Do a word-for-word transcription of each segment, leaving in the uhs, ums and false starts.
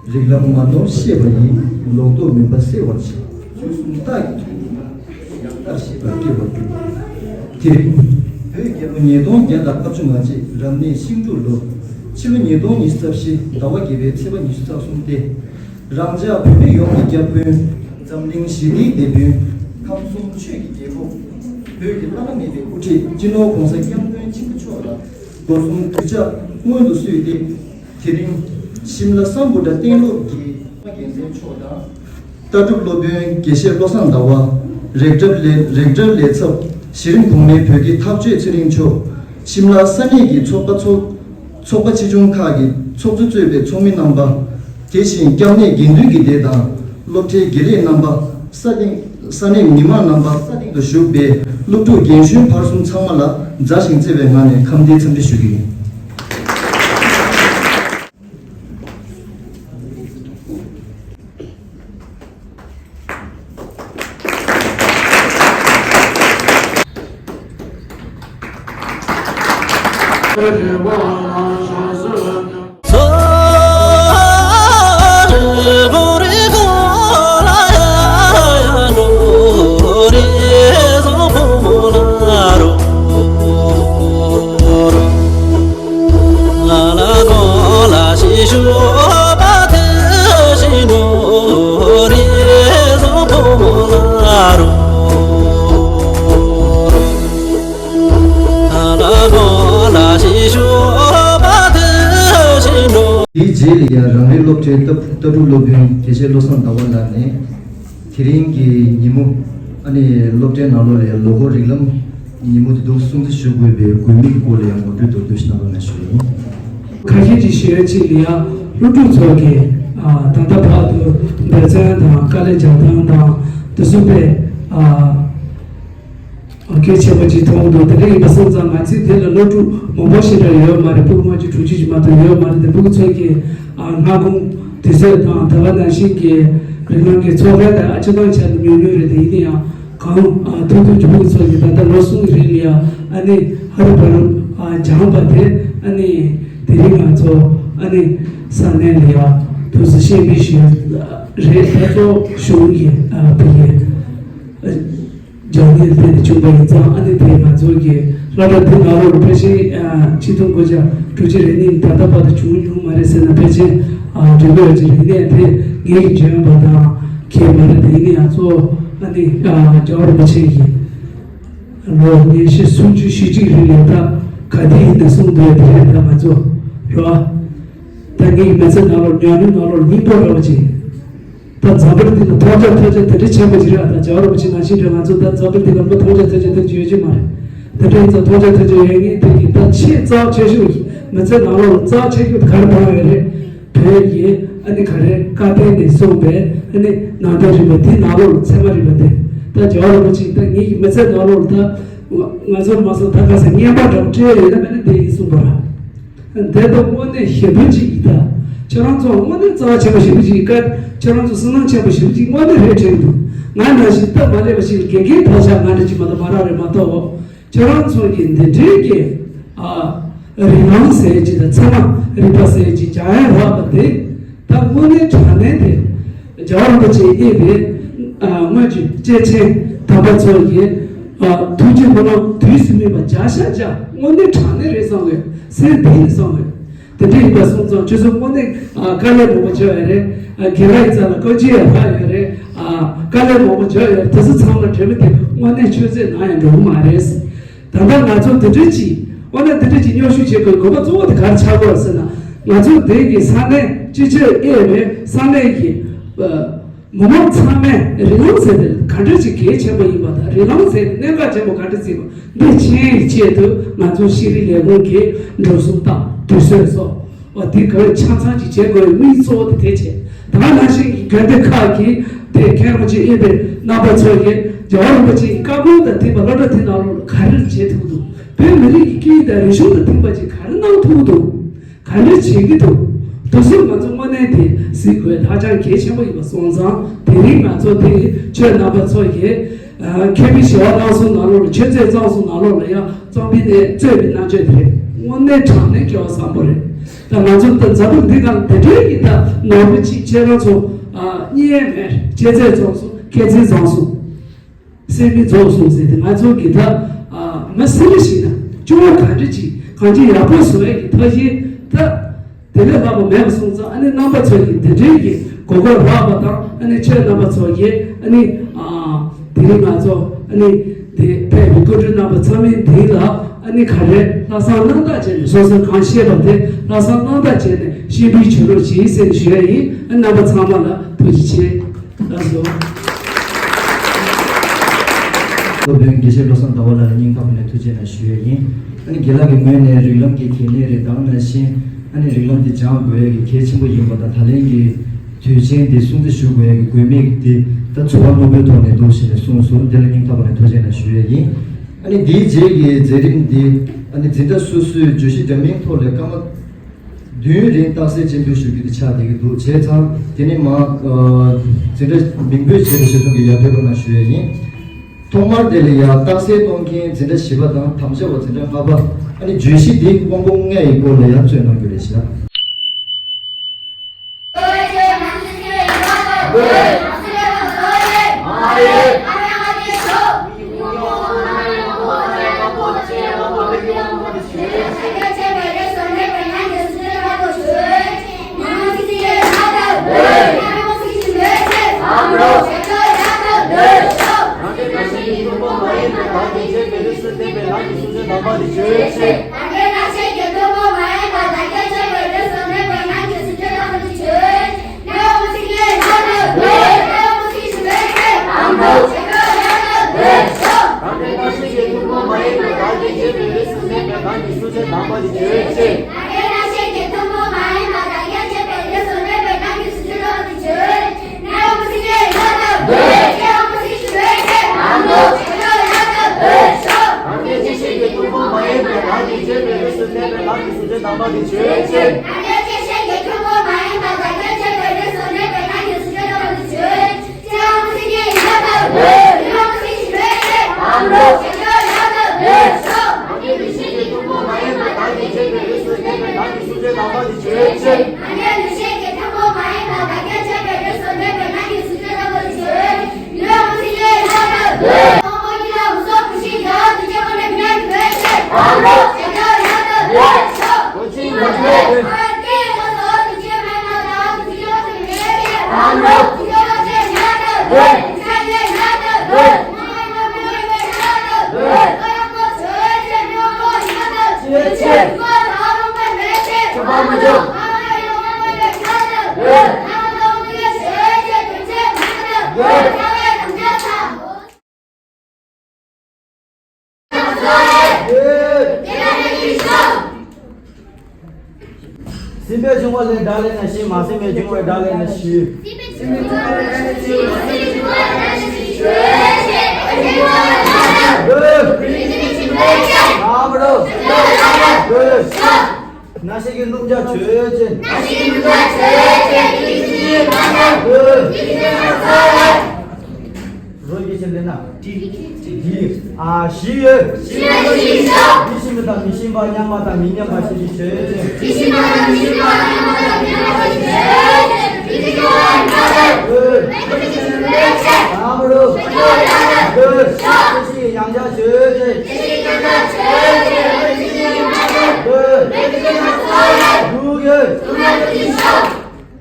རིགས་ལམ་མ་ནོར་ཤེས་པ་ཡིས། ལོག་རྟོག་མུན་པ་སེལ་བར་བྱེད། ཚུལ་གསུམ་རྟགས་ཀྱི་ཐུགས་ཉིད་ཡང་དག་ཤེས་པ་སྐྱེ་བར་འགྱུར། དེ་རིང་བོད་རྒྱལ་ལོ་ཉིས་སྟོང་བརྒྱ་དང་ལྔ་བཅུ་ང་གཅིག་རབ་གནས་ཤིང་འབྲུག་ལོ། ཕྱི་ལོ་ཉིས་སྟོང་ཉི་ཤུ་རྩ་བཞི་ཟླ་བ་བརྒྱད་པའི་ཚེས་པ་ཉི་ཤུ་རྩ་གསུམ་སྟེ། རང་ཅག་བོད་མི་ཡོངས་ཀྱི་སྐྱབས་མགོན། འཛམ་གླིང་ཞི་བདེའི་དེད་དཔོན། ཁམས་གསུམ་ཆོས་ཀྱི་རྒྱལ་པོ། བོད་ཀྱི་བླ་ན་མེད་པའི་དབུ་ཁྲིད་སྤྱི་ནོར་༸གོང་ས་༸སྐྱབས་མགོན་ཆེན་པོ་མཆོག་ལ་སྒོ་གསུམ་གུས་ཕྱག་སྔོན་དུ་བསུས་ཏེ། དེ་རིང་ཤིམ་ལ་སམ་བྷོ་ཊ་གཏན་སློབ་ཀྱི་རྒྱལ་མཚན་མཆོག་དང་། ལྟ་གྲུབ་སློབ་དཔོན་དགེ་བཤེས་བློ་བཟང་ཟླ་བ། རེག་ཊར་ལས་རེག་ཊར་ལས་ཚབ་གཞི་རིམ་གོང་མའི་བོད་ཀྱི་ཐག་གཅོད་ཚེ་རིང་མཆོག། ཤིམ་ལ་ས་གནས་ཀྱི་ཚོགས་པ་ཚོགས་ཚོགས་པ་ཆེ་ཆུང་ཁག་གི་ཚོགས་གཙོ་གཙོས་པའི་ཚོགས་མི་རྣམ་པ། དེ་བཞིན་སྐྱབས་གནས་དགེ་འདུན་གྱི་སྡེ་དང་སློབ་གྲྭའི་དགེ་ལས་རྣམ་པ། ས་གནས་ས་གནས་མི་མང་རྣམ་པ། ས་སྟེང་དུ་བཞུགས་པའི་སློབ་ཕྲུག་རྒན་གཞོན་བར་གསུམ་ཚང་མ་ལ་མཛའ་ཞིང་བརྩེ་བའི་ངང་ནས་ཁམས་བདེའི་འཚམས་འདྲི་ཞུ་གི་ཡིན། དེའི་རྗེས་ལ་ཡང་རང་རེའི་སློབ་གྲྭའི་ལྟ་ལྟ་གྲུབ་སློབ་དཔོན་དགེ་བཤེས་བློ་བཟང་ཟླ་བ་ལགས་ནས། དེ་རིང་གི་ཉིན་མོ། ཨ་ནི་སློབ་གྲྭའི་ནང་ལོགས་ལ་ཡང་ལོ་འཁོར་རིགས་ལམ་ཉིན་མོ་དེ་དག་སྲུང་བརྩི་ཞུ་དགོས་པའི་དགོས་དམིགས་སྐོར་ལ་ཡང་ངོ་སྤྲོད་མདོར་བསྡུས་ཤིག་གནང་རོགས་གནང་ཞུ་ཡིན། ཁ་ཤས་ཀྱིས་ཞུ་ཡ་གཅིག་ལ་ཡང་སློབ་ཕྲུག་ཚོ་གིས་ཨ་ད་ལྟ་བར་དུ་འབད་བརྩོན་དང་དཀའ་ལས་རྒྱག་སྟངས་དང་དེ་ཚོ་དཔེ་ཨ། གལ་ཆེན་པོ་ཅིག་མཐོང་འདུག་དེ་འདྲ་ཡིན་པ་སོང་ཙང་ང་ཚོས་དེ་ལ་སློབ་ཕྲུག་མང་པོ་ཞིག་འདྲ་ཡོད་མ་རེད། སྤུ་གུ་ལྔ་བཅུ་དྲུག་ཅུ་ཅིག་མ་གཏོགས་ཡོད་མ་རེད་དེ། སྤུ་གུ་ཚོ་གིས་ཨ་སྔ་དགོང་དུས་ཚོད་དང་དེ་ག་ནང་བཞིན་གྱི་རིགས་ལམ་གྱི་ཚོགས་ར་དང་ཨ་སྤྱི་བཏང་ཆ་ནས་ཉུང་ཉུང་རེད་དེ། ཡིན་ན་ཡང་གང་ཨ་ཐུབ་ཐུབ་ཀྱི་སྤུ་གུ་ཚོ་གིས་ད་ལྟ་ལོ་གསུམ་གྱི་རིང་ལ་ཡང་ཨ་ནི་ཧ་རུ་བ་རུ་ཨ་སྦྱངས་པ་དེ་ཨ་ནི་དེ་རིང་ང་ཚོ་ཨ་ནི་ས་གནས་ལ་ཡང་དུས་སུ་ཤེས་མི་ཞིག་རེད། ད་གཙོ་གཞུང་གི་ཨ་བོད་ཡིག་ཨ། སྦྱང་ནས་དེ་བྱུང་བ་ཡིན་ཙང་། ཨ་ནི་དེ་ང་ཚོ་གི་སློབ་གྲྭ་འདི་ནང་ལོགས་ཕལ་ཆེར་ཆིག་སྟོང་དགུ་བརྒྱ་དྲུག་ཅུ་རེ་གཉིས་ད་ལྟ་བར་དུ་བྱུང་མྱོང་མ་རེད་ཟེར་ན་ཕལ་ཆེར་འགྲིག་གི་ཡོད་ཀྱི་རེད། ཡིན་ནའི་དེ་ངེད་ཀྱི་འཇོན་པ་དང་ཁྱད་མ་རེད་དེ། ཡིན་ནའི་ང་ཚོ་ཨ་ནི་རྒྱལ་བ་རིན་པོ་ཆེ་གིས་ལོ་ཉི་ཤུ་སུམ་ཅུ་ཞེ་གཅིག་རིང་ལས་ད་ག་དུས་ཡིན་ན་གསུངས་འདུག་དེ་རེད། ད་ང་ཚོ་རོ་ད་ངེད་ཀྱི་མི་ཚེ་ནང་ལོགས་ཉམས་མྱོང་ནང་ལོགས་སྙིང་པོ་ར་བ་ཅིག་ད་འཛམ་བུ་གླིང་འདི་ལ་མཐོང་རྒྱ་ཐོས་རྒྱ་དེ་འདྲའི་ཆེན་པོ་ཅིག་རེད། ད་རྒྱལ་བ་རིན་པོ་ཆེ་ནང་བཞིན་རེད། ང་ཚོ་ད་འཛམ་བུ་གླིང་འདི་ལ་མཐོང་རྒྱ་ཐོས་རྒྱ་དེ་ཅི་ཡོད་ཀྱི་མ་རེད། དེ་འདྲ་ཡིན་ཙང་མཐོང་རྒྱ་ཐོས་རྒྱ་ཡོད་མཁན་དེ་གིས་ད་ཆེས་རྩ་ཆེ་ཤོས་མི་ཚེ་ནང་ལོགས་རྩ་ཆེ་ཤོས་དེ་ག་རེ་མཐོང་ཡོད་རེད། བོད་ཀྱི་ཨ་ནི་ག་རེ་བཀའ་བསྟན་ནས་གསུངས་པའི་ཨ་ནི་ནང་དོན་རིག་པ་དེ་ནང་ལོགས་ཚད་མ་རིག་པ་དེ། ད་རྒྱལ་བ་རིན་པོ་ཆེ་ད་ངེད་ཀྱི་མི་ཚེ་ནང་ལོགས་ད་ང་ཚོ་མ་སོང་ད་ག་ས་བརྙན་པར་འདྲ་པོ་སྤྲད་ཡོད་ན་མེད་ན་དེ་ཡིན་གསུངས་པ་ར། དེ་ལྟ་དངོས་གནས་ཞེ་པོ་ཅིག་ཡིན་ད། ཁྱེད་རང་ཚོ་དངོས་གནས་རྩ་བ་ཆེན་པོ་ཞེ་པོ་ཅིག་ཡིན་ཀ། ཁྱེད་རང་ཚོ་བསོད་ནམས་ཆེན་པོ་ཞེ་པོ་ཅིག་དངོས་གནས་རེད་དྲན་འདུག་ང་ནང་བཞིན་སྟབས་མ་ལེགས་པ་ཞིག་ལ་འགན་འཁྱེར་ཐོགས་ཤག་ང་འདྲ་ཅིག་མ་གཏོགས་མ་རག་རེད་མ་གཏོགས། ཁྱེད་རང་ཚོ་གིས་འདི་འདྲའི་གི་ཨ་རིགས་ལམ་ཟེར་ཅིག་དང་ཚད་མ་རིག་པ་ཟེར་ཅིག་སྦྱང་ཡ་རག་པ་དེ། ད་དངོས་གནས་དྲང་གནས་དེ་རྒྱལ་བ་རིན་པོ་ཆེས་གནང་བའི་ཨ་སྔོན་གྱི་སྐྱེས་ཆེན་དམ་པ་ཚོ་ཡི་ཨ་ཐུགས་རྗེ་སྨོན་ལམ་དུས་སུ་སྨིན་པ་བརྒྱ་ཆ་བརྒྱ་དངོས་གནས་དྲང་གནས་རེད་བསམ་གི། སེམས་གཏིང་ནས་བསམ་གི། དེ་འདྲ་ཡིན་པ་སོང་ཙང་ཁྱོད་ཚོ་དངོས་གནས་ཨ་དཀའ་ལས་མང་པོ་བརྒྱབ་ཡོད་རེད། ཨ་རྒན་ལགས་ཡིན་ཙང་ལ་བཀའ་བཀྱོན་ཡང་ཕར་ཡོད་རེད། ཨ་དཀའ་ལས་མང་པོ་བརྒྱབ་ཡོད་རེད། དེ་ཚོ་ཚང་མ་དྲན་པ་དེ་དངོས་གནས་ཆུད་ཟོས་ནང་ཡང་འགྲོ་གི་མ་རེད། ད་ལྟ་ང་ཚོ་འདི་འདྲ་ཅིག་དངོས་གནས་འདི་འདྲ་ཅིག་མཉམ་ཞུགས་བྱེད་དགོས་དགོས་པ་གཙོ་བོ་དེ་ག་རེ་ཆགས་དགོས་ཟེར་ན། ང་ཚོ་འདི་གི་ས་གནས་སྤྱི་ཁྱབ་དབྱེ་བའི་ས་གནས་ཀྱི་ཨ་མི་མང་ཚང་མས་རིགས་ལམ་ཟེར་དེ་ག་འདྲ་ཅིག་གལ་ཆེན་པོ་ཡིན་པ་དང་། རིགས་ལམ་ཟེར་དེ་གནད་འགག་ཆེན་པོ་ག་འདྲ་ཅིག་ཡིན་པ་འདི་མཁྱེན་ཡི་ཆེད་དུ་ང་ཚོ་ཤེས་རིག་ལས་ཁུངས་ཀྱི་འགྲོ་སོང་དང་དུས་ཚོད་སོགས། འོ་དེ་གང་ཆ་ཚང་ཅིག་བྱེད་དགོས་པའི་དམིགས་གཙོ་བོ་དེ་དེ་བྱས། ད་ནང་བཞིན་གྱི་དགོན་སྡེ་ཁག་གིས་དེ་མཁན་རིན་པོ་ཆེ་དབྱེ་བའི་རྣམ་པ་ཚོ་གིས་རྒྱལ་བ་རིན་པོ་ཆེའི་བཀའ་དགོངས་དང་མཐུན་པ་སློབ་གྲྭ་དེ་ནང་ལོགས་ལ་ག་རེ་བྱེད་ཐུབ་འདུག་བོད་མི་རིགས་ཀྱི་སྐད་ཡིག་དང་རིག་གཞུང་དང་མཐུན་པ་ཅིག་ག་རེ་གནང་ཐུབ་འདུག་ག་རེ་བྱེད་ཀྱི་འདུག་དེ་ཚོ་ང་ཚོ་དངོས་གནས་དེ་གཟིགས་དགོས་ཧ་ཅང་གལ་ཆེན་པོ་ཡིན་པ་སོང་ཙང་། དེ་རིང་ང་ཚོ་དེ་ཁྱོད་རྣམ་པ་ཚོ་གིས་ཨ་མཁན་པོའི་ཞི་བ་གནང་གསུང་ནང་ལོགས་ལ། ཆོས་མཛད་གཙང་གསུང་ནང་ལོགས་ལ་ཡང་གཙང་པའི་གནས་གཙོས་པའི་རྣམ་དཔྱོད་དེ་རེད། དངོས་གནས་དྲང་གནས་སྐལ་བ་བཟང་པོ་རེད། ད་ང་ཚོ་ད་འཛམ་བུ་འདི་སྒང་དེ་འདྲའི་གི་ད་ནོར་བུ་གཅིག་ཁྱེད་རང་ཚོ་ཨ་རྙེད་མེད། ཁྱེད་ཚོས་བཙོང་སོང་། ཁྱེད་ཚོས་བཙོང་སོང་། སེམས་མི་རྫོགས་སོང་ཟེར་ཏེ། ང་ཚོ་གི་ད་ཨ་མི་སེར་ཞིག་ན་སྐྱོ་བ་ག་འདྲ་ཅིག་གང་ཅི་ཡག་པོ་བཟོ་ཡས་ཀྱི་ཐབས་ཤེས་ད་དེ་ལས་ལྷག་པ་མེད་པ་སོང་ཙང་། ཨ་ནི་རྣམ་པ་ཚོ་གི་དེ་འདྲའི་གི་གོ་སྐབས་རག་པ་དང་། ཨ་ནི་ཁྱེད་རྣམ་པ་ཚོ་གི་ཨ་ནི་ཨ་དེ་རིང་ང་ཚོ་ཨ་ནི་དེ་ཕེབས་པའི་སྐུ་མགྲོན་རྣམ་པ་ཚང་མའི་མདུན་ལ་ཨ་ནི་ག་རེ་ལྷག་བསམ་རྣམ་དག་བྱས་ནས། སོ་སོས་གང་ཤེས་པ་དེ་ལྷག་བསམ་རྣམ་དག་བྱས་ནས་ཤེས་འབུལ་བྱེད་རོགས་གྱིས་ཟེར་ཞུ་ཡ་ཡིན། ཨ་རྣམ་པ་ཚང་མ་ལ་ཐུགས་རྗེ་ཆེ། ལགས་སོ། སློབ་དཔོན་དགེ་བཤེས་བློ་བཟང་ཟླ་བ་ལགས་ལ་སྙིང་ཐག་པ་ནས་ཐུགས་རྗེ་གནང་ཞུ་ཡས་ཡིན། ཨ་ནི་རྒན་ལགས་ཀྱི་ངོས་ནས་རིགས་ལམ་གྱི་གལ་གནད་རེད། ད་ག་ནང་བཞིན་ཨ་ནི་རིགས་ལམ་འདི་སྦྱང་དགོས་ཡས་ཀྱི་གལ་ཆེན་པོ་ཡིན་པ་དང་། ད་ལན་གྱི་དུས་ཆེན་འདི་སྲུང་བརྩི་ཞུ་དགོས་ཡས་ཀྱི་དགོས་དམིགས་འདི་ད་ཚོར་བ་རྣོན་པོའི་ཐོག་ནས་འདུག་ཟེར་ནས་གསུངས་སོང་། འདི་ལ་སྙིང་ཐག་པ་ནས་ཐུགས་རྗེ་གནང་ཞུ་ཡས་ཡིན། ཨ་ནི་འདིའི་རྗེས་ཀྱི་མཛད་རིམ་འདི་ཨ་ནི་འཛིན་གྲྭ་སོ་སོའི་བརྗོད་གཞི་འདྲ་མིན་ཐོག་ལ་སྐར་མ་བདུན་རིང་རྟགས་གསལ་སྤྱན་འབུལ་ཞུ་རྒྱུ་དེ་ཆགས་བསྡད་ཀྱི་འདུག་བྱས་ཙང་དེ་ནི་མ་ཨ་འཛིན་གྲྭ་མིང་འབོད་བྱས་པ་ཞིག་སོང་གི་ཡར་ཕེབས་རོགས་གནང་ཞུ་ཡས་ཡིན། ཐོག་མར་དེ་ལ་ཡ་རྟགས་གསལ་གཏོང་མཁན་འཛིན་གྲྭ་བཞི་པ་དང་། དམ་བཅའ་བ་འཛིན་གྲྭ་ལྔ་པ། ཨ་ནི་བརྗོད་གཞི་འདི་དབང་པོ་ལྔ་ཡི་སྐོར་ལ་ཡ་རྩོད་གནང་རྒྱུ་རེད་ཤག་སྲིད་པའི་འབྱུང་བ་ལས་དགྲ་ལས་ན་ཤི། མ་སྲིད་པའི་འབྱུང་བའི་དགྲ་ལས་ན་ཤི། ན་ཤི་ཀྱི་སྣུམ་སྦྱར་ཆོས་ཅན། རོ་ཡི་ཆེ་ལེ་ན། ཨ་ཞི་ཡོད། ཞི་ཡོད་ཞི་ཡོད། ཡིད་ཤེས་མི་དང་མི་ཤེས་པ། མཉམ་པ་དང་མི་མཉམ་པ་ཞི་ཞི་ཆོས་ཅན། ཡིད་ཤེས་མི་དང་མི་ཤེས་པ། མཉམ་པ་དང་མི་མཉམ་པ་ཞི་ཞི་ཆོས་ཅན། ཡིད་ཤེས་ཀྱི་དབང་ཡོད། ཨ་མ་རོ། ཡིད་ཤེས་ཀྱི་ཡང་བསྐྱར་ཆོས་ཅན། ཡིད་ཤེས་ཀྱི་ཡང་བསྐྱར་ཆོས་ཅན། ཡིད་ཤེས་ཀྱི་ཡང་བསྐྱར་ཆོས་ཅན།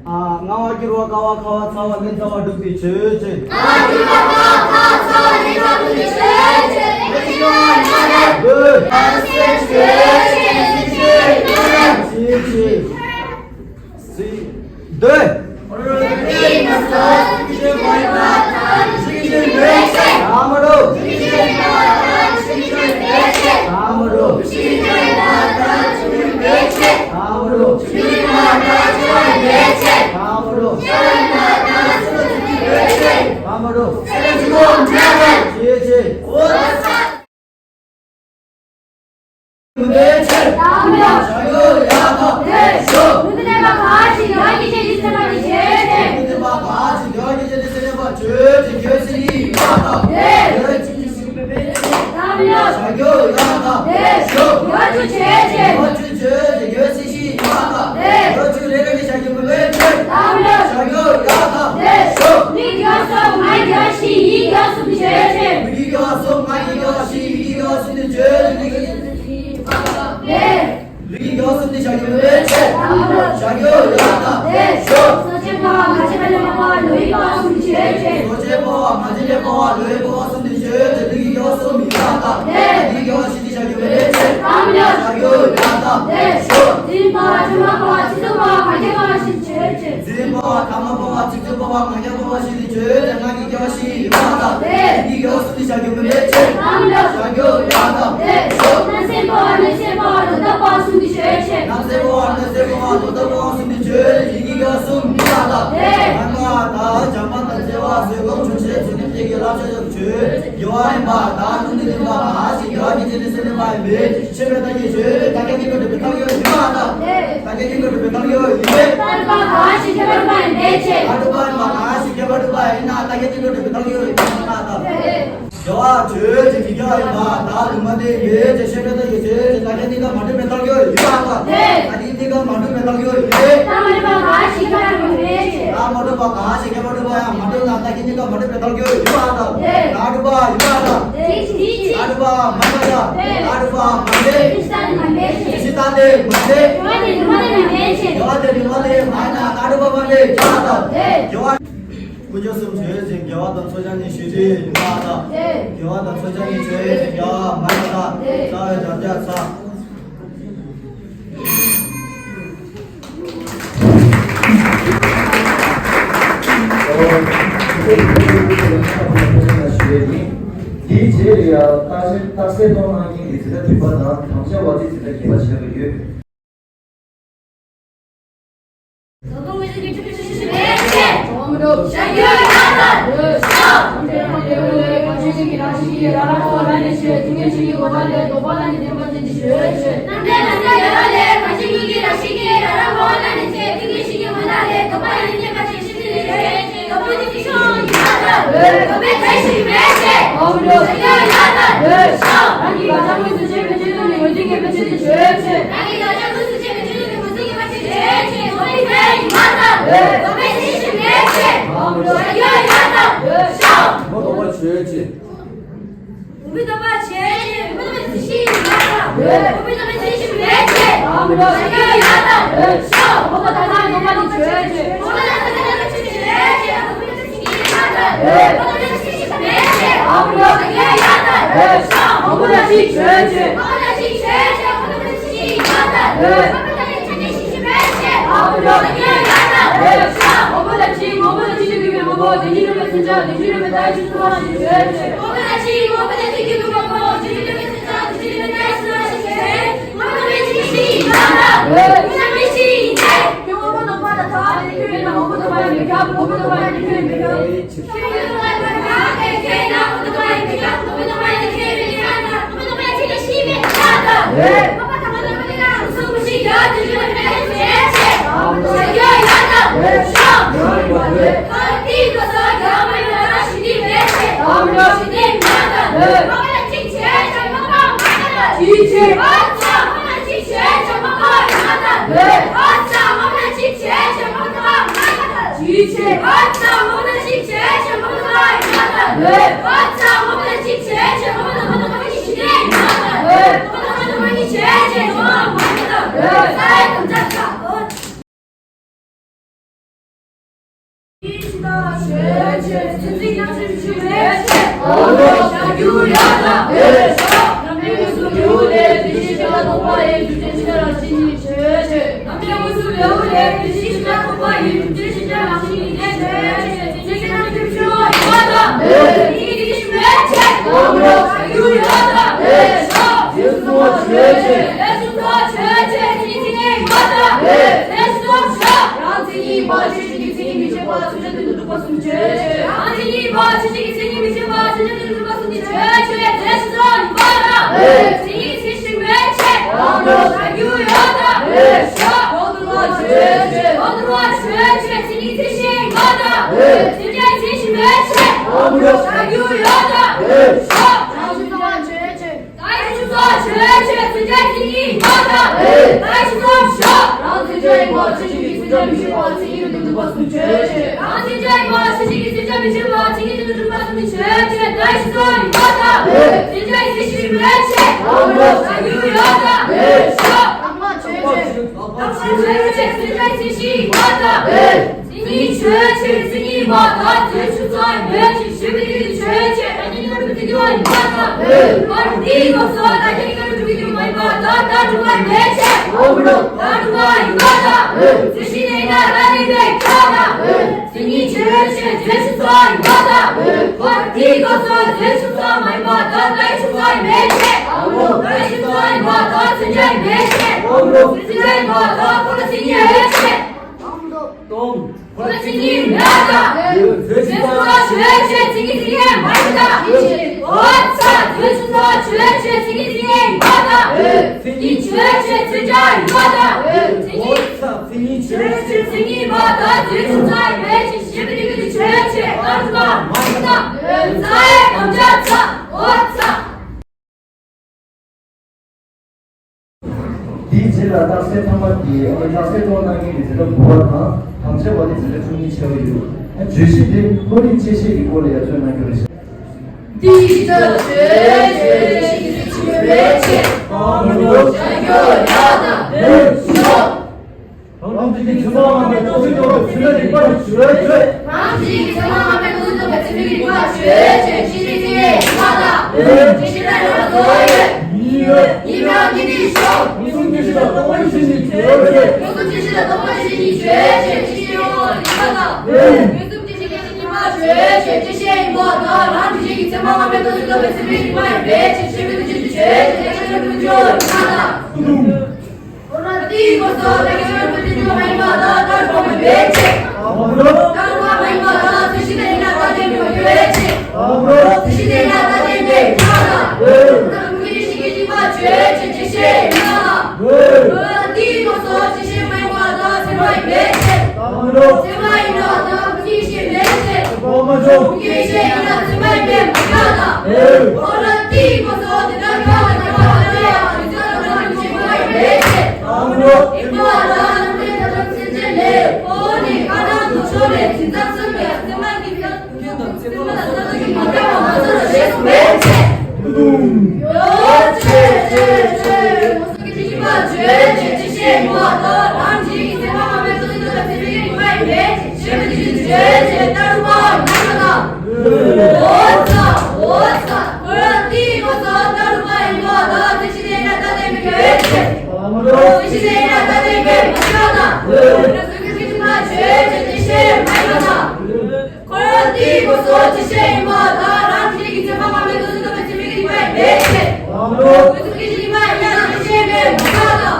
ཨ་ལྔ་པ་འགྱུར་བ་བསྐལ་པ་ཁ་བ་ཚ་བ་ལན་ཚ་བ་དྲུག་པའི་ཆོས་ཅན། ལྔ་པ་འགྱུར་བ་བསྐལ་པ་ཁ་བ་ཚ་བ་ལན་ཚ་བ་དྲུག་པའི་ཆོས་ཅན། ལྔ་པ་འགྱུར་བ་ལྔ་པ་ལྔ་པའི་ཆོས་ཅན། ལྔ་པའི་ཆོས་ཅན། ལྔ་པའི་ཆོས་ཅན། ལྔ་པའི་ཆོས་ཅན། པ་ཐ་མ་སྤོང་བ་ཚིག་རྩུབ་སྤོང་བ་ངག་འཁྱལ་སྤོང་བ་ཞི་བདེ་ཆོས་ཅན། ངག་གི་དགེ་བ་བཞི་ཡིན་པར་ཐལ། ཡིད་ཀྱི་དགེ་བ་གསུམ་ནི་བྱ་རྒྱུ་མེད་པའི་ཕྱིར། བྱ་རྒྱུ་ཡོད་པར་ཐལ། རྣམ་སེམས་སྤོང་བ་གནོད་སེམས་སྤོང་བ་ལོག་ལྟ་སྤོང་བ་གསུམ་གྱི་ཆོས་ཅན། རྣམ་སེམས་སྤོང་བ་གནོད་སེམས་སྤོང་བ་ལོག་ལྟ་སྤོང་བ་གསུམ་གྱི་ཆོས་ཅན། ཡིད་ཀྱི་དགེ་བ་གསུམ་ཡིན་པར་ཐལ། སྨོན་པ་དང་བྱམས་པ་དང་བརྩེ་བ་བཟོད་སྒོམ་ཆོག་ཤེས་བརྩོན་འགྲུས་བདེ་དགེ་བསླབ་བྱ་ཡོད་ཆོས་ཅན། དགེ་བ་ཡིན་པར་ཐལ། སྣོད་ལྡན་ཡིན་པ་གང་ཞིག་དགེ་བ་གི་རྗེས་ནི་སེམས་ལྡན་པ་ཡིན་པའི་ཕྱིར། ཆོས་མེད་བརྟགས་ཀྱི་ཆོས་ཅན། ཐ་སྙད་ཀྱིས་འགོག་བྲལ་བའི་ཐབས་ཡོད་ཡིན་པར་ཐལ། ཐ་སྙད་ཀྱིས་འགོག་བྲལ་བའི་ཐབས་ཡོད་ཡིན་པས། ལྟ་རུང་བ་གང་ཞིག་ཁྱད་པར་འགྲུབ་པ་ཡིན་པའི་ཕྱིར། ལྟ་རུང་བ་གང་ཞིག་ཁྱད་པར་འགྲུབ་པ་ཡིན་ན་ཐ་སྙད་ཀྱིས་འགོག་བྲལ་བའི་ཐབས་ཡོད་ཡིན་པར་ཐལ། དགེ་བ་ཆོས་ཅན། མི་དགེ་བ་ཡིན་པར་ཐལ། ལུང་མ་བསྟན་པའི་ཕྱིར། ཆོས་མེད་བརྟགས་ཀྱི་ཆོས་ཅན། ཐ་སྙད་གཉིས་ཀ་མ་གྲུབ་པའི་ཐབས་ཡོད་ཡིན་པར་ཐལ། ཐ་སྙད་གཉིས་ཀ་མ་གྲུབ་པའི་ཐབས་ཡོད་ཡིན་པས། ལྟ་མ་གྲུབ་པ་གང་ཞིག་ཁྱད་པར་འགྲུབ་པའི་ཕྱིར། ལྟ་མ་གྲུབ་པ་གང་ཞིག་ཁྱད་པར་འགྲུབ་པ་ཡང་མ་གྲུབ་ན་ཐ་སྙད་གཉིས་ཀ་མ་གྲུབ་པའི་ཐབས་ཡོད་ཡིན་པར་ཐལ། ལྟ་གྲུབ་པ་ཡིན་པར་ཐལ། ལྟ་གྲུབ་པ་མ་ཡིན་པར་ཐལ། ལྟ་གྲུབ་པ་མ་ཡིན་པའི་ཕྱིར། ཇི་ལྟར་ནི་མ་ཡིན་པའི་ཕྱིར། དགེ་བ་དེ་ནི་མ་ཡིན་པའི་ཕྱིར། དགེ་བ་དེ་ནི་མ་ཡིན་པ་ཡིན་ན་ལྟ་གྲུབ་པ་མ་ཡིན་པའི་ཕྱིར་ཐལ། དགེ་བ། ཀུན་རྫོབ་གསུམ་ཆོས་ཅན། དགེ་བ་དང་ཚོགས་ཆ་གཉིས་ཞི་བདེ་ཡིན་པར་ཐལ། དགེ་བ་དང་ཚོགས་ཆ་གཉིས་ཆོས་ཅན། དགེ་བ་མ་ཡིན་པར་ཐལ། རྩ་བའི་དགྲ་རྒྱ་ཚ། དེའི་རྗེས་ལ་ཡང་རྟགས་གསལ་རྟགས་གསལ་སྟོང་རྣམ་མཁྱེན་གྱི་འཛིན་གྲྭ་བདུན་པ་དང་དམ་བཅའ་བ་དེ་འཛིན་གྲྭ་བརྒྱད་པ་ཞེས་པ་ཡོད། དེའི་རྗེས་ལ་རྟགས་གསལ་ཐ་མ་དེ་ཨ་ནི་རྟགས་གསལ་གཏོང་གནང་མཁན་གྱི་འཛིན་གྲྭ་དགུ་པ་དང་དམ་བཅའ་བ་དེ་འཛིན་གྲྭ་བཅུ་གཉིས་བྱས་པ་ཡོད། ཨ་བརྗོད་གཞི་དེ་བློ་རིག་གཅེས་ཤེས་ཀྱི་སྐོར་ལ་ཡར་ཚོད་གནང་རྒྱུ་རེད། འདི་ལྟར་བརྗོད་བྱེད་ཀྱི་ཆོས་མེད་ཅེས། བྱ་རྒྱུ་ཡོད་དང་མེད་ཞོག་རང་གི་ཚེ་དཔག་མེད་ཏུ་ཚེ་སྐྱོང་བའི་ཚུལ་ལ་རིག་པར་བྱོས་བྱོས། རང་གི་ཚེ་དཔག་མེད་ཏུ་ཚེ་སྐྱོང་བའི་ཚུལ་ལ་རིག་པར་བྱོས་བྱོས། ཅི་ཞིག་ཅི་ཡང་ཡིན་པ་དང་། ཅི་ཞིག་ལ་ཡོད་པ་ཚོ་ཡོད། ཡིན་ཡོད། ཡིན་པའང་ཉིད་དེ་ཞོག །མངོན་སུམ་དགེ་བཤེས་དང་རྟོགས་པའི་བཤེས་གཉེན་བྱོས་བྱོས། མངོན་སུམ་དགེ་བཤེས་དང་རྟོགས་པའི་བཤེས་གཉེན་བྱོས་བྱོས། ཅི་ཞིག་ཡོད་པ་ཡིན་པ་དང་། མངོན་སུམ་དགེ་བཤེས་ཀྱི་ཉིད་མ་བྱོས་བྱོས། ཅི་ཞིག་ཡིན་པ་དང་། རང་གི་ཚེ་དཔག་མེད་ཏུ་ཚེ་སྐྱོང་བའི་ཚུལ་ལ་རིག་པར་བྱོས་བྱོས། ཅི་ཞིག་ཡིན་པ་དང་། འཁོར་བ་དེའི་སྐོར་སོགས་ལ་ཁྱད་པར་དུ་འཇུག་པ་ཡིན་པ་དང་། བཀར་བ་མ་ཡིན་པ་དང་། བཀར་བ་མ་ཡིན་པ་དང་། དེ་བཞིན་དེ་ཡིན་ན་རྟག་བརྟན་པའི་ཁྱད་པར་ཅན། དེ་བཞིན་དེ་ཡིན་ན་རྟག་བརྟན་པའི་ཁྱད་པར་དང་། དེ་ཡིན་ན་ཀུན་གཞི་ཞིག་གི་སྒྲིབ་པ་ཆོས་ཅན། ཅི་ཞིག་ཡིན་ན། བཀར་བ་དེའི་སྐོར་སོགས་ཅི་ཞིག་མ་ཡིན་པ་དང་། ཚད་མ་ཡིན་པའི་ཕྱིར། ཚད་མ་ཡིན་པ་དང་། ཀུན་གཞི་མེད་ཕྱིར། ཀུན་གཞི་ཡིན་ན་ཚད་མ་ཡིན་པས་མ་ཁྱབ་ལ། བཀར་བ་དེའི་སྐོར་སོགས་དེ་ལྟར་ཁྱབ་པ་དང་ཁྱབ་པ་དེ་ཡང་རིགས་ཚད་དང་རྣམ་གྲངས་ཀྱི་ཕྱིར་མ་ཡིན་པའི་ཕྱིར། ཨ་ནི་ཨེ་ཀ་ར་རྣམ་འགྲེལ་དང་སེམས་ཅན་ལས། འོ་ནི་ཁ་ནང་དུ་ཕྱོགས་ནས་འཛིན་སྟངས་གསུམ་ཡང་སེམས་ལ་གི་ཚད་དང་ཚད་མ་ལ་ས་དང་གི་མ་ཁྱབ་པ་མ་ཚོར་བ་ཞེས་གསུངས་པའི་ཕྱིར། ཡོད་ཅེས་ཅེས་ཅེས། སོ་སོ་སྐད་ཅིག་གིས་མ་བརྗོད་ཅེས་ཅི་ཞིག་ཡིན་པ་དང་། རང་གི་ཚེ་དཔག་མེད་ཏུ་ཚེ་སྐྱོང་བའི་ཚུལ་ལ་རིག་པར་བྱོས་བྱོས། ཅི་ཞིག་ཡིན་པ་དང་། འོ་ཙ་འོ་ཙ། འཁོར་བ་དེའི་སྐོར་སོགས་ལྟར་མ་ཡིན་པ་དང་། དེ་བཞིན་དེ་ཡིན་ན་རྟག་བརྟན་པའི་ཁྱད་པར་ཅན། དེ་བཞིན་དེ་ཡིན་ན་རྟག་བརྟན་པའི་མ་ཁྱབ་པ་དང་། སོ་སོ་སྐད་ཅིག་གིས་མ་བརྗོད་ཅེས་ཅི་ཞིག་ཡིན་པ་དང་། འཁོར་བ་དེའི་སྐོར་སོགས་ཅི་ཞིག་ཡིན་པ་དང་། རང་གི་ཚེ་དཔག་མེད་ཏུ་ཚེ་སྐྱོང་བའི་ཚུལ་ལ་རིག་པར་བྱོས་བྱོས། སོ་སོ་སྐད་ཅིག་གིས་མ་ཡིན་ན་ཅི་ཞིག་ཡིན་པ་དང་།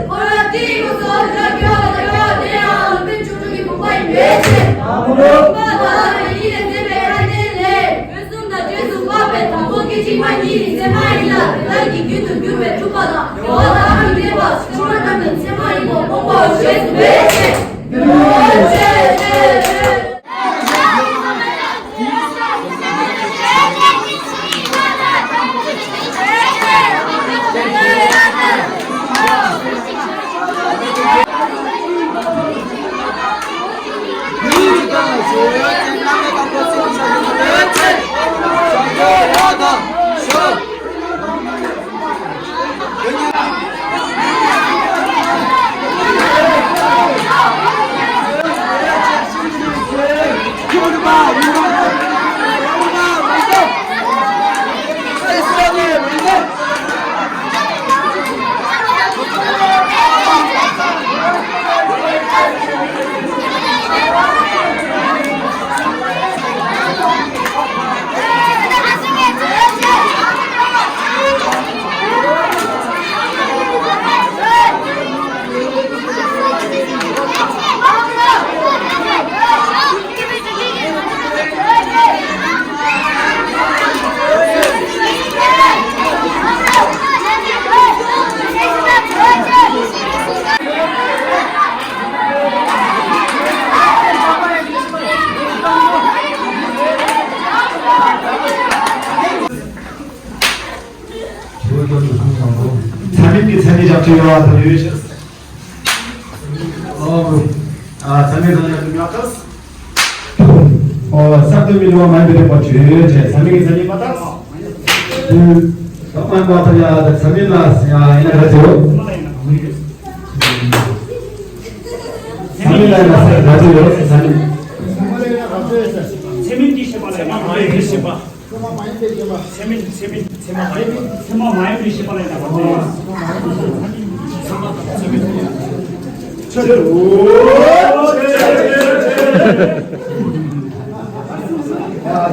འཁོར་བ་དེའི་སྐོར་སོགས་དེ་ལྟར་ཁྱབ་པ་དང་ཁྱབ་པ་དེ་ཡང་ལུང་པའི་ཕྱོགས་ཆོས་ཀྱི་དགོངས་པ་ཡིན་པའི་ཕྱིར། ལུང་པ་དང་ཡིད་ལས་འདས་པའི་ཁ་ཅན་ལས། སྐབས་གསུམ་དང་རྗེས་སུ་དཔག་པའི་དང་པོ་སྐད་ཅིག་མ་ཉིད་ནི་ཚད་མ་ཡིན་ལ། དེ་དག་གི་རྒྱུད་དུ་གྱུར་པའི་གྲུབ་པ་དང་འགྲོ་བ་དག་གི་གནས་པ་ཚད་མ་རྣམས་ནི་ཚད་མ་ཡིན་པར་སྤོང་བར་བྱེད་པའི་ཕྱིར། ཚ་མིན་གྱི་མཚན་ཉིད་ཀྱང་བྲིས་ཡོད་པ་དང་ཡོད་ཕྱིར། ཨོ། ཨ། ཚ་མིན་དང་ཡང་མི་ཉག་ཐག་ཨོ། གསར་དུ་མི་འགྲོ་བ་མ་ཡིན་པའི་རིགས་པ་བརྗོད་བྱས། ཚ་མིན་གྱི་མཚན་ཉིད་མ་དག་ཚ་མིན་མ་དག་ཡང་ཚ་མིན་ལ་ཡང་ཡིན་ན་ག་ཚོད། ཚ་མིན་ལ་ཡང་ག་ཚོད་ཡོད། ཚ་མིན། ཚ་མིན་གྱི་ཤེས་པ་ལ་ཡང་མ་ཡིན་པའི་ཤེས་པ། ཚད་མ་མ་ཡིན་པའི་ཤེས་པ། ཚད་མིན་ཚད་མིན་ཚད་མ་མ་ཡིན་པའི་ཤེས་པ་ལ་ཡང་ཚད་མ་མ་ཡིན་པའི་ཤེས་པ་ལ་ཡང་ཚད་མ་མ་ཡིན་པའི་ཤེས་པ་ལ་ཡང་།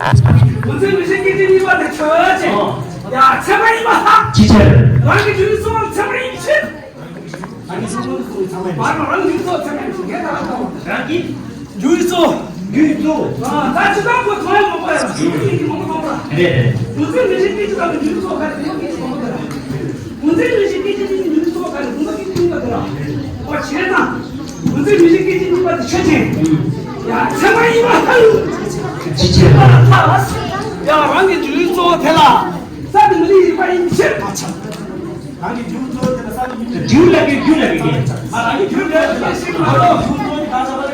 ང་ཚོའི་མི་རིགས་སྐད་ཆ་གཉིས་པ་དེ་ཆོས་ཅན། ཡ་ཚད་མ་ཡིན་པ་ལྷག་ཅི་ཕྱིར། རང་གི་རྒྱུད་སྲོལ་ཚད་མ་ཡིན་ཕྱིར། རང་གི་རྒྱུད་སྲོལ་ཚད་མ་ཡིན་ཕྱིར། རང་གི་རྒྱུད་སྲོལ་ཚད་མ་ཡིན་ཕྱིར། ངས་ད་ལྟ་རང་གི་རྒྱུད་སྲོལ། རྒྱུད་སྲོལ། ཨ་ད་ཅི་ད་ཁོ་ཚོ་ཡང་མང་པོ་ཡང་རྒྱུད་སྲོལ་ཡིན་གྱི་མང་པོ་མང་པོ་ལ། རེད་རེད། ང་ཚོའི་མི་རིགས་སྐད་ཆ་དང་རྒྱུད་སྲོལ་ག་རེ་ཡོད་ཀྱི་མང་པོ་དེ་ལ། ང་ཚོའི་མི་རིགས་སྐད་ཆ་གཉིས་ཀྱི་རྒྱུད་སྲོལ་ག་རེ་ཡོད་ཀྱི་མང་པོ་དེ་ལ། ཨོ་བྱས་ཙང་། ང་ཚོའི་མི་རིགས་སྐད་ཆ་གཉིས་པ་དེ་ཆོས་ཅན། ཡ་ཚད་མ་ཡིན་པ་ལྷག་ཅི་ཕྱིར། ཡ་རང་གི་རྒྱུད་སྲོལ་དེ་ལ་ས་དེ་མི་རིགས་ཡིན་པ་ཡིན་ཕྱིར། རང་གི་རྒྱུད་སྲོལ་དེ་ལ་ས་དེ་མི་རིགས། རྒྱུད་ལ་གི་རྒྱུད་ལ་གི་རྒྱུད། ཨ་རང་གི་རྒྱུད་ལ་གི་རྒྱུད་ལ་གི་རྒྱུད།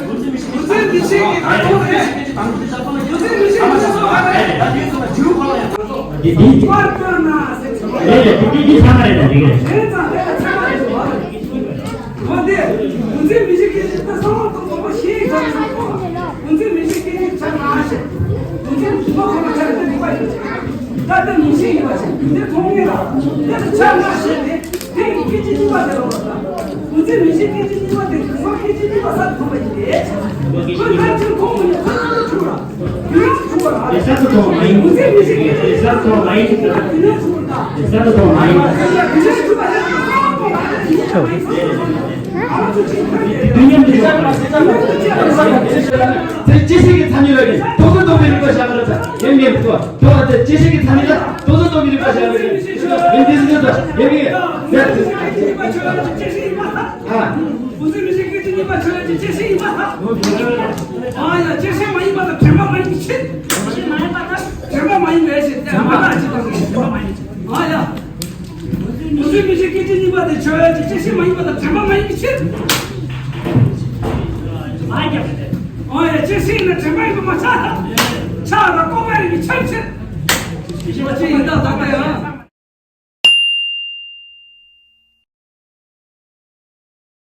ང་ཚོའི་མི་རིགས་ཀྱི་ད་ཚོ་རེད། ང་ཚོའི་མི་རིགས་ཀྱི་རྒྱུད་སྲོལ་ག་རེ་རེད། རྒྱུད་ཁོ་ལ་ཡང་། དེ་དེ་དེ། ང་ཚོའི་མི་རིགས་ཀྱི་རྒྱུད་སྲོལ་ག་རེ་རེད། དེ་གི་ཚང་མ་རེད། དེ་གི་རེད། འོན་ཏེ། ང་ཚོའི་མི་རིགས་ཀྱི་རྒྱུད་སྲོལ་གསང་བ་དང་དགོངས་པ་ཞེས་བྱ་བའི་ཚོགས། ང་ཚོའི་མི་རིགས་ཀྱི་རྒྱུད་ ཐོག་ཁ་ཆ་དེ་རིག་པ་ཡོད་ཅིང་། ད་ལྟ་མིང་གཞི་ཡིན་པ་ཞིག་འདི་མཐོང་ངེས་ལ། དེ་ལ་ཆ་ལྔ་བཤད་དེ། དེ་ཡི་སྐད་ཅིག་གཉིས་པ་དེ་ལ་བ་དང་། འོ་ཙི་མིང་གཞི་སྐད་ཅིག་གཉིས་པ་དེ་དུས་སང་སྐད་ཅིག་གཉིས་པ་ས་ཐོབ་པ་ཡིན་ཏེ། ཁོས་ལྟར་ཆེན་མཐོང་མི་ནུས། ཁོས་ལྟར་ཆུང་བ་ར། དེ་ས་ཐོབ་མ་ཡིན། འོ་ཙི་མིང་གཞི་སྐད་ཅིག་གཉིས་པ་དེ་ནས་ཆུང་བ་དང་། དེ་ས་ཐོབ་མ་ཡིན། དེ་ནས་ཆུང་བ་ར། དེ་དུས་མཉམ་དུ་ཡོད། དེ་ཅི་ཞིག་གི་མཚན་ཉིད་ལ་ཡིན། དོགས་ཟོན་སྟོན་པའི་རིགས་པ་བཞག་གི་རེད། ཡིན་མིན་དུ་དོགས་དེ་ཅི་ཞིག་གི་མཚན་ཉིད་ལ་དོགས་ཟོན་སྟོན་པའི་རིགས་པ་བཞག་གི་རེད། ཡིན་དེ་ཟིན་དུ་ཡིན་མིན་ཟེར། ཨ། འོ་ཙི་མིང་གཞི་སྐད་ཅིག་གཉིས་པ་ཆོས་ཅན་གྱི་བཅད་ཤེས་ཡིན་པ་དང་། ཨ་ཡ། བཅད་ཤེས་མ་ཡིན་པ་དང་དྲན་པ་མ་ཡིན་པའི་ཕྱིར། བཅད་ཤེས་མ་ཡིན་པ་དང་དྲན་པ་མ་ཡིན་པའི་ཕྱིར། དྲན་པ་མ་ཡིན་པའི་ཕྱིར། ཨ་ཡ། འོ་ཙི་མིང་གཞི་སྐད་ཅིག་གཉིས་པ་དེ་ཆོས་ཅན་གྱི་བཅད་ཤེས་མ་ཡིན་པ་དང་དྲན་པ་མ་ཡིན་པའི་ཕྱིར། ཨ་ཡ། བཅད་ཤེས་ཡིན་ན་དྲན་པ་ཡིན་པ་མ་ཆགས་དང་། ཆགས་དང་རྟོག་པ་ཡིན་པའི་ཕྱིར། ཕྱིར། བཅད་ཤེས་ཡིན་ད་ད་ག་ཡང་།